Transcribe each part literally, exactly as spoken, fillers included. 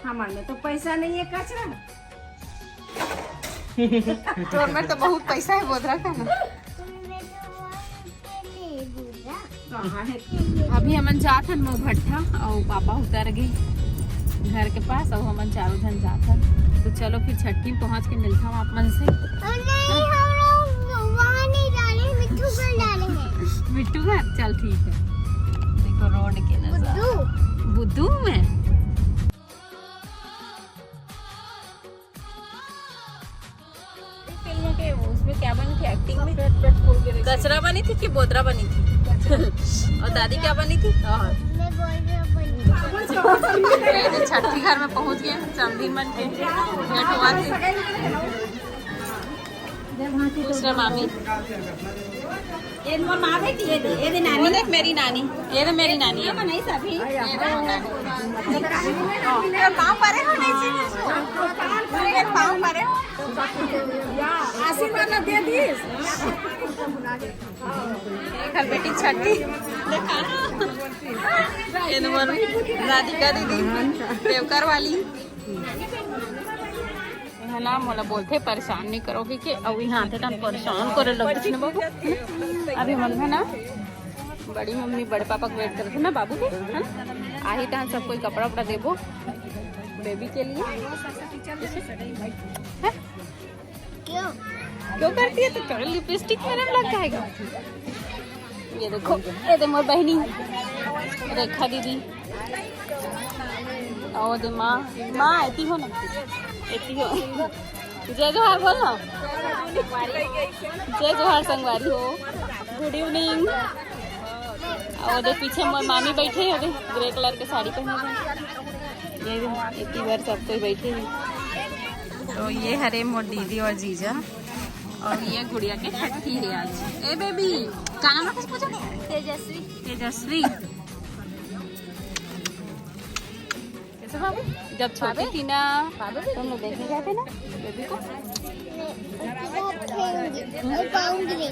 हमारे में तो पैसा नहीं है, कचरा। तोर में तो बहुत पैसा है, बोधरा का ना। कहाँ है? अभी हमन जात हन मऊ भट्ठा, और पापा उतर गए घर के पास, और हमन चारों जन जात हन। तो चलो फिर छट्ठी में पहुंच के मिलता हूँ आप मन से। और नहीं, हम लोग वहाँ नहीं डाले, मिट्ठू घर डाले हैं। मिट्ठू घर, चल ठीक है। देखो रोड के नजारा। बुद्धू। बुद्धू में। फिल्म के उसमें क्या बनी थी एक्टिंग में? कचरा बनी थी कि बोतरा बनी थी? और दादी क्या बनी थी? और मैं बोल रही हूँ बनी। ये छठी घर में पहुंच गए समधी मन के। बेटवा थी। दूसरा मामी। ये मोर माँ बेटी, ये दे, ये दे वो नानी। देख मेरी नानी, ये तो मेरी नानी है। नहीं सभी। पाँव परे हो नहीं जी, पाँव परे हो। आशीर्वाद दे दीस। घर बेटी छठी। ये नंबर राधिका दीदी, देवकर वाली। है ना, मोला बोलथे परेशान नहीं करोगे के, अब यहाँ आथे तन परेशान करे लगथे ना बाबू। अभी मन है ना, बड़ी मम्मी बड़े पापा के वेट करथे ना बाबू के, है ना? आही तहन सब कोई कपड़ा उपड़ा देबो बेबी के लिए। हैं? क्यों? क्यों करती है तो? लिपस्टिक मेरा लग जाएगा। ये देखो, ये दे मोर बहनी रेखा दीदी, और दे माँ, माँ एती हो ना, एती हो। जय जोहार बोल ना। जय जोहार संगवारी हो, गुड इवनिंग। और दे पीछे मोर मामी बैठे है, ग्रे कलर के साड़ी पहने हुए। ये भी इतनी बार सब कोई बैठे हैं। तो ये हरे मोर दीदी और जीजा, और ये गुड़िया के छठी है आज। ए बेबी, का नाम रखा पूछा? तेजस्वी। तेजस्वी। कैसे बाबू? जब छोटी थी ना, तुम लोग देखने जाते ना बेबी को। मैं पाऊंगी नहीं।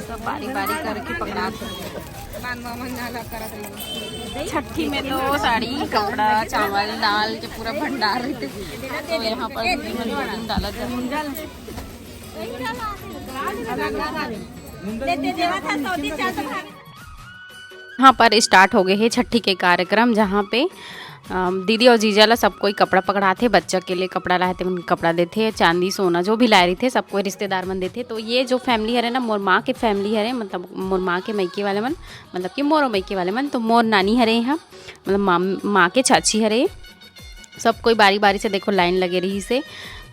सब बारी बारी करके पकड़ा। छठी में तो साड़ी, कपड़ा, चावल, दाल के पूरा भंडार रहते, तो यहाँ पर दीदी मन दो दिन डाला जाता। यहाँ पर स्टार्ट हो गए है छठी के कार्यक्रम, जहाँ पे अम, दीदी और जीजा ला सब कोई कपड़ा पकड़ाथे, बच्चा के लिए कपड़ा लाए थे, उनके कपड़ा देथे, चांदी सोना जो भी लाए रही थे सब कोई रिश्तेदार मन देथे। तो ये जो फैमिली हरे ना, मोर माँ के फैमिली हरे, मतलब मोर माँ के मइके वाले मन, मतलब कि मोरो मइके वाले मन, तो मोर नानी हरे यहाँ, मतलब माम माँ के चाची हरे। सब कोई बारी बारी से देखो लाइन लगे रही से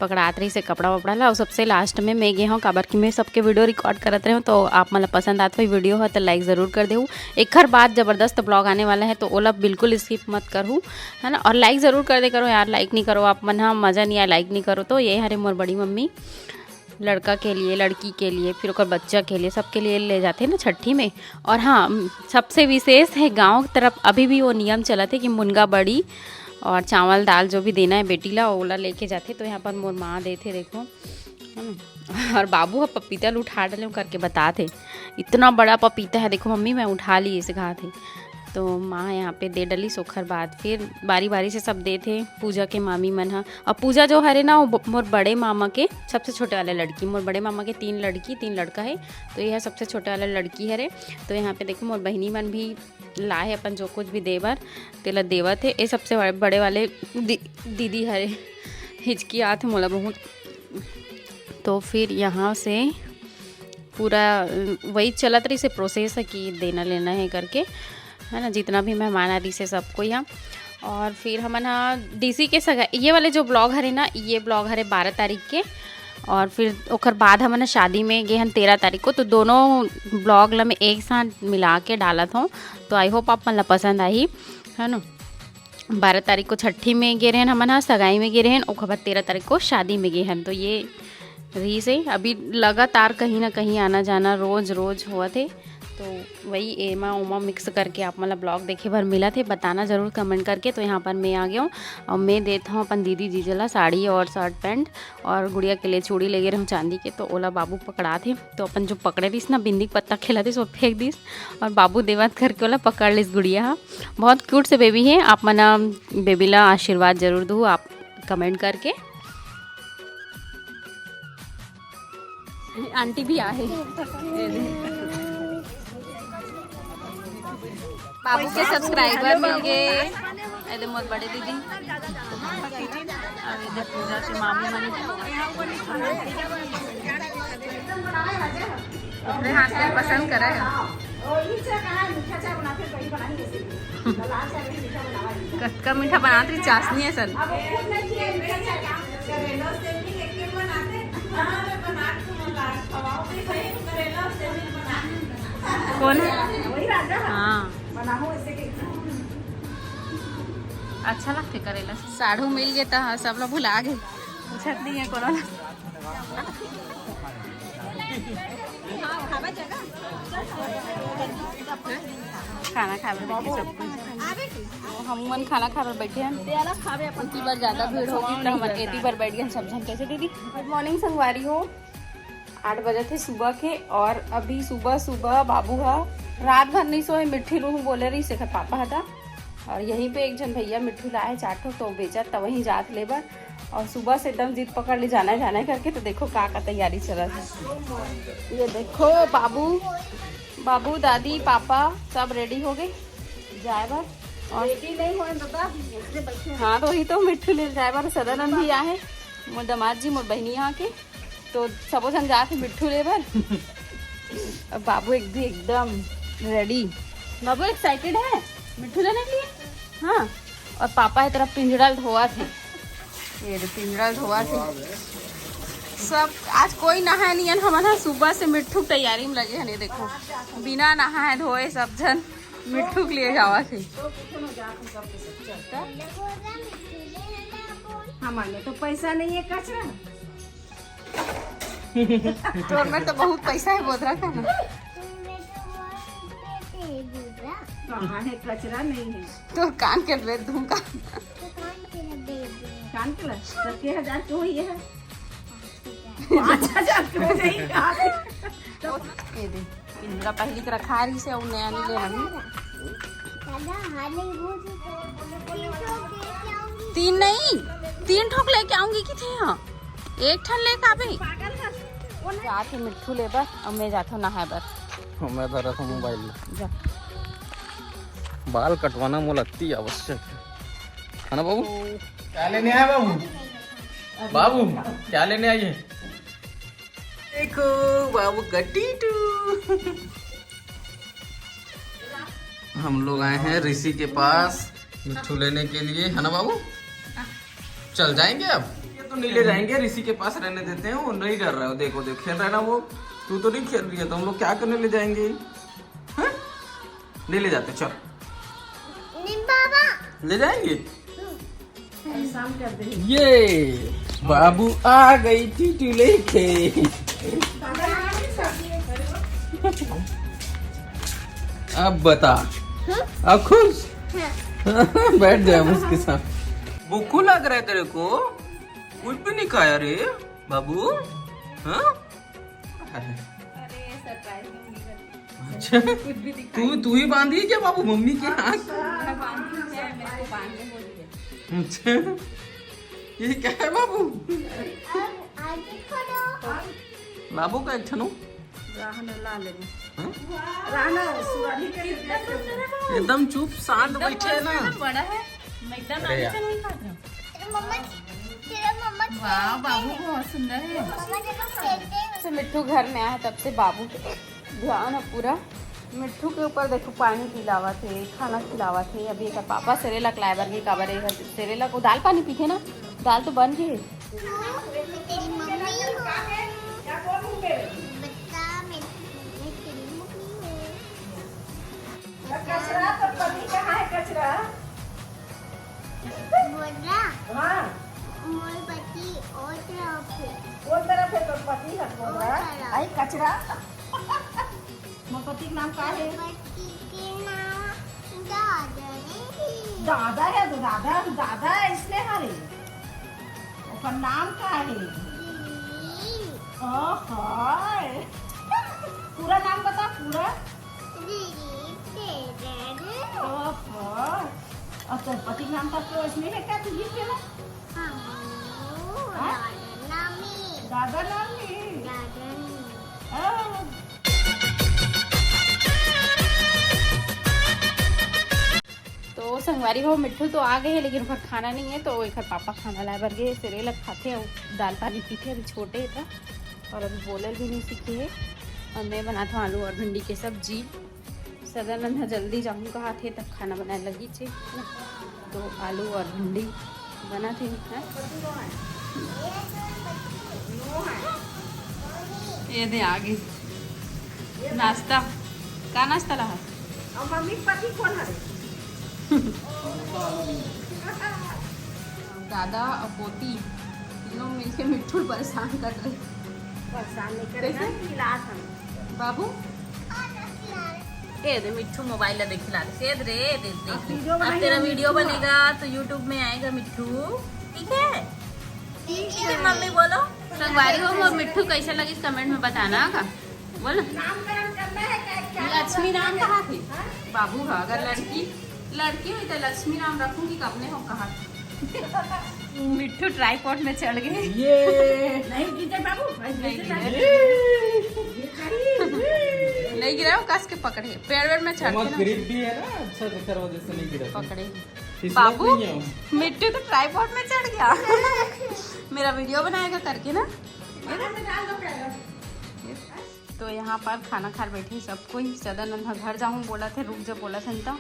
पकड़ात रही से कपड़ा वपड़ा ला। और सबसे लास्ट में मैं गे हूँ, काबर कि मैं सबके वीडियो रिकॉर्ड करत रहे हूँ, तो आप मतलब पसंद आत हुई वीडियो हो तो लाइक ज़रूर कर देहू। एखर बाद ज़बरदस्त ब्लॉग आने वाला है, तो ओला बिल्कुल स्किप मत करू, है ना। और लाइक ज़रूर कर दे करो यार, लाइक नहीं करो आप मन, हाँ मज़ा नहीं आए, लाइक नहीं करो। तो ये हरे मोर बड़ी मम्मी लड़का के लिए, लड़की के लिए, फिर ओकर बच्चा के लिए, सबके लिए ले जाते हैं ना छठी में। और हाँ, सबसे विशेष है गांव तरफ अभी भी वो नियम चलत है कि मुनगा बड़ी और चावल दाल जो भी देना है बेटी ला, ओला लेके जाते। तो यहाँ पर मोर माँ देथे, देखो, है ना। और बाबू ह पपीता ल उठा डाले करके बतात हे, इतना बड़ा पपीता है, देखो मम्मी मैं उठा ली, इसे कहा थे। तो माँ यहाँ पे दे डली, सोखर बाद फिर बारी बारी से सब देथे पूजा के मामी मन ह। और पूजा जो हरे ना, वो ब- मोर बड़े मामा के सबसे छोटे वाले लड़की, मोर बड़े मामा के तीन लड़की तीन लड़का है, तो यह सबसे छोटे वाला लड़की हरे। तो यहाँ पे देखो मोर बहिनी मन भी लाए अपन जो कुछ भी दे बर, तेला देवत हे। ये सबसे बड़े, बड़े वाले दी, दीदी हरे, हिचकी आत हे मोला बहुत। तो फिर यहाँ से पूरा अ, वही चलत रही से प्रोसेस है कि देना लेना है करके, है ना, जितना भी मेहमान आ रही से सब कोई यहाँ। और फिर हमन हा डीसी के सगा, ये वाले जो ब्लॉग हरे ना, ये ब्लॉग हरे बारह तारीख के। और फिर ओकर बाद हमन ह शादी में गे हन तेरह तारीख को, तो दोनों ब्लॉग ला मैं एक साथ मिला के डालत हूँ। तो आई होप आप मन ला पसंद आही, है ना। बारह तारीख को छठी में गे रहन हमन ह, सगाई में गे रहन, ओकर बाद तेरह तारीख को शादी में गे हन। तो ये रही से अभी लगातार कहीं ना कहीं आना जाना रोज रोज होवत हे। तो वही एमा ओमा मिक्स करके आप मन ला ब्लॉग देखे बर मिलत हे, बताना जरूर कमेंट करके। तो यहाँ पर मैं आ गया हूँ और मैं देत हूँ अपन दीदी जीजा ला साड़ी और शर्ट पैंट, और गुड़िया के लिए चूड़ी लेगे रहूँ चांदी के, तो ओला बाबू पकड़ात हे। तो अपन जो पकड़े रहिस ना बिंदी के पत्ता खेलत रहिस, वो फेंक दिस और बाबू देवत करके ओला पकड़ लिस गुड़िया ह। बहुत क्यूट से बेबी हे। आप मन बेबी ला आशीर्वाद जरूर दू आप कमेंट करके। आंटी भी आहे। बाबू के सब्सक्राइबर मिल गए। ए दे मोर बड़े दीदी। अब इधर पूजा के मामू मन। अपने हाथ में पसंद करे है। कतका मीठा बनात रही, चाशनी है सन। कौन है? हाँ, अच्छा लगते करेला। साढ़ू मिल गए तो हाँ, सब लोग भुला गए, पूछत नहीं है कोनो ला। खाना खावे बैठे सब कोई। हम मन खाना खावे बैठे हैं। उनकी बार ज्यादा भीड़ होगी तो हम एती बार बैठ गए सब जन। कैसे दीदी? गुड मॉर्निंग संगवारी हो। आठ बजे थे सुबह के और अभी सुबह सुबह बाबू हा रात भर नहीं सोए, मिट्ठी लूहूं बोले रही से पापा हा था। और यहीं पे एक जन भैया मिट्ठू लाए चार ठो, तो बेचत त वहीं जात लेबर। और सुबह से एकदम जिद पकड़ ले, जाना है, जाना है करके। तो देखो का का तैयारी चलत है। ये देखो बाबू, बाबू, दादी, पापा सब रेडी हो गए जाए बर। और रेडी नहीं होए दादा, इसलिए बैठे हैं। हाँ, तो वही तो मिट्ठू ले जाए बर सदानंद भी आए, मोर दामाद जी, मोर बहनी यहाँ के। तो सबो झन जात हे मिट्ठू ले बर। अब बाबू एक भी एकदम रेडी। बाबू एक्साइटेड है मिट्ठू लेने के लिए। हाँ, और पापा ये तरफ पिंजड़ा धोवत हे। ये दे पिंजड़ा धोवत हे। सब आज कोई नहाए नहीं है, हमन ह सुबह से मिट्ठू के तैयारी में लगे हैं। ये देखो, बिना नहाए धोए सब झन मिट्ठू के लिए जावत हे। हमारे तो पैसा नहीं है, कचरा। तोर में तो बहुत पैसा है, बोधरा का ना। कहाँ है, कचरा नहीं है। तोर कान के बेच दूंगा। कान के ला, तो के हजार के होई है। पाँच हजार के हो जाई का? ये दे, पिंजरा पहली के रखा रही से, उ नया नहीं लेना नहीं। दादा, हाँ, नहीं, वो जो तीन ठोक लेके आऊंगी। तीन नहीं, तीन ठोक लेके आऊंगी कि थे यहाँ। एक ठन लेके आबे। जात हे मिट्ठू ले बर, अब मैं जात हूँ नहाए बर। मैं धरत हूँ मोबाइल में। जा। बाल कटवाना मोला अति आवश्यक है। है ना बाबू? क्या लेने आए बाबू? बाबू, क्या लेने आए? देखो बाबू का टीटू। हम लोग आए हैं ऋषि के पास मिट्ठू लेने के लिए, है ना बाबू? चल जाएंगे अब। ये तो नहीं ले जाएंगे, ऋषि के पास रहने देते हैं, वो नहीं डर रहा है। देखो, देखो, खेल रहा है ना वो। तू तो नहीं खेल रही है, तो हम लोग क्या करने ले जाएंगे? हाँ? नहीं ले जाते, चल। नहीं बाबा। ले जाएंगे। ये बाबू आ गई टीटू लेके। अब बता, अब खुश? बैठ जाए उसके साथ। भूखू लग रहा है तेरे को? कुछ भी नहीं खाया रे बाबू? हाँ? अरे, सरप्राइज नहीं मिला। अच्छा, कुछ भी दिखाई तू, तू ही बांधी है क्या बाबू मम्मी के हाथ? मैं बांधी हूँ, मैं, मेरे को बांधने बोली है। अच्छा, ये क्या है बाबू? बाबू का एक ठनो। रहना, ला ले। हाँ? रहना, सुराही के लिए कितना सुंदर है वो। एकदम चुप शांत एकदम बैठे है ना। मस्त है, बड़ा है। मैं एकदम अरे आगे यार। चल नहीं पाता। तेरे मम्मा, तेरे मम्मा वाह, खेलते बाबू हैं। बहुत सुंदर है। मम्मा जब हम खेलते हैं। से मिट्ठू घर में आया है, तब से बाबू के ध्यान है पूरा। मिट्ठू के ऊपर देखो, पानी पिलावत हे, खाना खिलावत हे। अभी एकर पापा सेरेलक लाए बर गे, काबर एकर सेरेलक, वो दाल पानी पीथे ना, दाल तो बन गे। तेरी मम्मी हो। बता, मैं, मैं तेरी मम्मी हूँ। कचरा तो पति कहाँ है, कचरा? बोल रहा। हाँ। मोर पति ओ तरफ है। वो तरफ है तो पति है, बोल रहा। ओ तरफ। आई कचरा। मोर पति नाम का हे? बच्ची के नाम दादा नहीं। दादा हे तो दादा, दादा हे इसने हरे। ओकर नाम का हे? दीदी, ओहो। पूरा नाम बता, पूरा। दीदी, तेरे ओहो। और तोर पति के नाम का तो इसने हे क्या, तू लिख के ना? हाँ, हाँ? दादा नामी। दादा नाम हे। दादा नहीं। हाँ। तो संगवारी हो, मिट्ठू तो आ गए हे, लेकिन ओकर खाना नहीं है, तो एकर पापा खाना लाए बर गए, सिरे लग खाथे अउ दाल पानी पीथे, अभी छोटे हे त, और अभी बोलल भी नहीं सीखे हे। और मैं बनात हूँ आलू और भिंडी के सब्जी। सदानंद ह जल्दी जाहूँ कहा थे, तब खाना बनाए लगी छे। तो आलू और भिंडी बना थे, हैं? ये दे आगे नाश्ता। का नाश्ता लाहा? और मम्मी के पति कौन हरे? दादा और पोती तीनों मिलके मिट्ठू परेशान कर रहे। परेशान नहीं करे कैसे? ना, खिलात हम। बाबू, दे दे मिट्ठू मोबाइल ला, देख ला दे, दे दे, दे दे। अब वीडियो अब बनाएंगे तेरा हम वीडियो मिट्ठू। बनेगा तो YouTube में आएगा मिट्ठू, ठीक है? ठीक है, मम्मी बोलो। संगवारी हो, मोर मिट्ठू कैसे लगी कमेंट में बताना का, बोलो। नामकरण करना है क्या? क्या लक्ष्मी नाम नाम कहा है? थे? बाबू का, अगर लड़की लड़की हुई तो लक्ष्मी नाम रखूंगी, कब ने हो कहा थे? मिट्ठू ट्राइपॉड में चढ़ गए। ये नहीं गिर जाए बाबू, भाई गिर नहीं जाए। गिरे। नहीं गिरा, वो कस के पकड़े, पेड़ वेड़ में चढ़ हमारा के ना ग्रिप भी है ना, अच्छा दिख रहा, वजह से नहीं गिरा। पकड़े। फिसला बाबू, नहीं है। मिट्ठू तो ट्राइपॉड में चढ़ गया। मेरा वीडियो बनाएगा करके ना। बाहर में डाल दो पैर। तो यहाँ पर खाना खार बैठे सब कोई। सदानंद ह घर जाऊँ बोला थे, रुक जा बोला थे, तो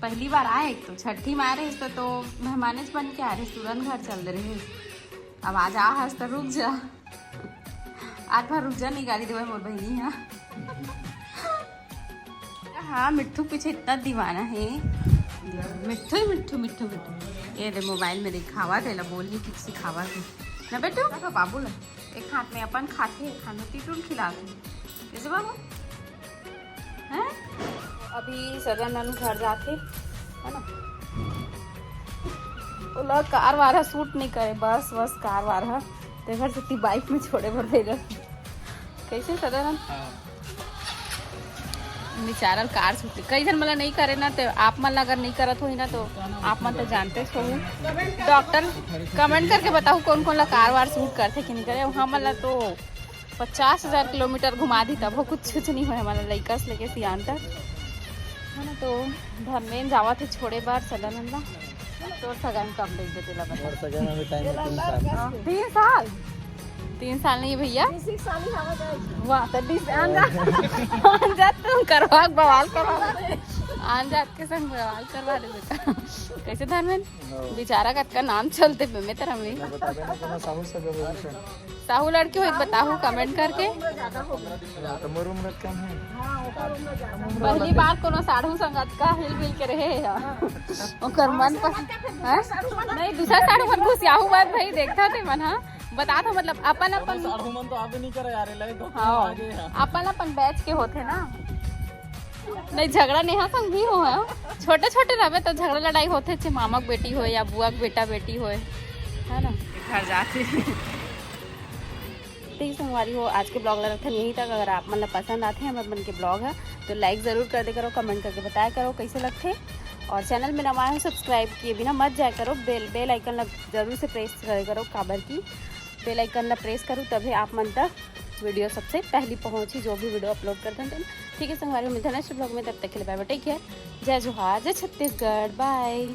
पहली बार आए, एक तो छठी में आ रहे, तो, तो मेहमानेच बन के आ रहे, तुरंत घर चल रहे। अब आज आ हस तो रुक जा, आज भर रुक जा, नहीं गाली देवे मोर बहिनी। हाँ, हाँ, मिट्ठू पीछे इतना दीवाना है, मिट्ठू ही मिट्ठू, मिट्ठू, मिट्ठू। ये दे मोबाइल में दिखावा थे ला, बोल ही किसी खावा थे ना बेटू। देखो बाबू ला, एक हाथ में अपन खाते, एक हाथ में टिटुल खिलाते, जैसे बाबू हैं। अभी सदानंद घर जाके, है ना, ओला कार वार ह सूट नहीं करे, बस बस कार वार ह, ते घर से बाइक में छोड़े बर भेजा। कैसे सदानंद? बेचारा कार सूट कई झन मला नहीं करे ना, तो आप मन ला अगर नहीं करत होही ना, तो आप मन तो जानते हो। डॉक्टर कमेंट करके बताओ कौन कौन ला कार वार सूट करथे कि नहीं करे। हमन ला तो पचास हजार किलोमीटर घुमा दी, तब वो कुछ कुछ नहीं होय। हमारा लइका से लेके सियान तक, है ना। तो धर्मेन जावा थे छोड़े बार सदानंद ला। तोर सगाई में कब देख देते ला बता। और सगाई में भी टाइम है, तीन साल। हाँ, तीन साल, तीन साल नहीं भैया। किसी साल ही हवा जाए। वाह, तो डिस आन जात, आन जात तुम करवा, बवाल करवा, आन जात के संग बवाल करवा दे बेटा। कैसे धर्मेन? बेचारा कतका नाम चलते बे में तेरा में। बताबे ना कोनो साहू से गबे से। साहू लड़की हो, एक बताहू कमेंट करके। तो मोर उम्र कम है। पहली बार कोनो साढ़ू संगत का हिल मिल के रहे हे। ओकर मन पसंद है। नहीं, दूसरा साढ़ू मन घुसियाहू बात भाई देखता थे मन, हाँ। बता दो, मतलब अपन अपन साढ़ू मन तो आबे नहीं करे यार, ले तो हाँ, अपन अपन बैच के होथे ना। नहीं, झगड़ा नेहा संग भी हो है। छोटे छोटे रहबे तो झगड़ा लड़ाई होथे, चे मामा के बेटी होय या बुआ के बेटा बेटी होय, है ना। घर जाते। ठीक संगवारी हो, आज के ब्लॉग ला रखथन यहीं तक। अगर आप मन ला पसंद आथे हमर मन के ब्लॉग है, तो लाइक जरूर कर दे करो, कमेंट करके बताया करो कैसे लगथे, और चैनल में नवा हो सब्सक्राइब किए बिना मत जाया करो, बेल बेल आइकन ला जरूर से प्रेस करे करो, काबर की बेल आइकन ला प्रेस करूँ तभी आप मन तक वीडियो सबसे पहली पहुँची, जो भी वीडियो अपलोड करथन तेन। ठीक है संगवारी हो, मिलथन नेक्स्ट ब्लॉग में, तब तक के लिए बाय बाय, टेक केयर, जय जोहार, जय छत्तीसगढ़, बाय।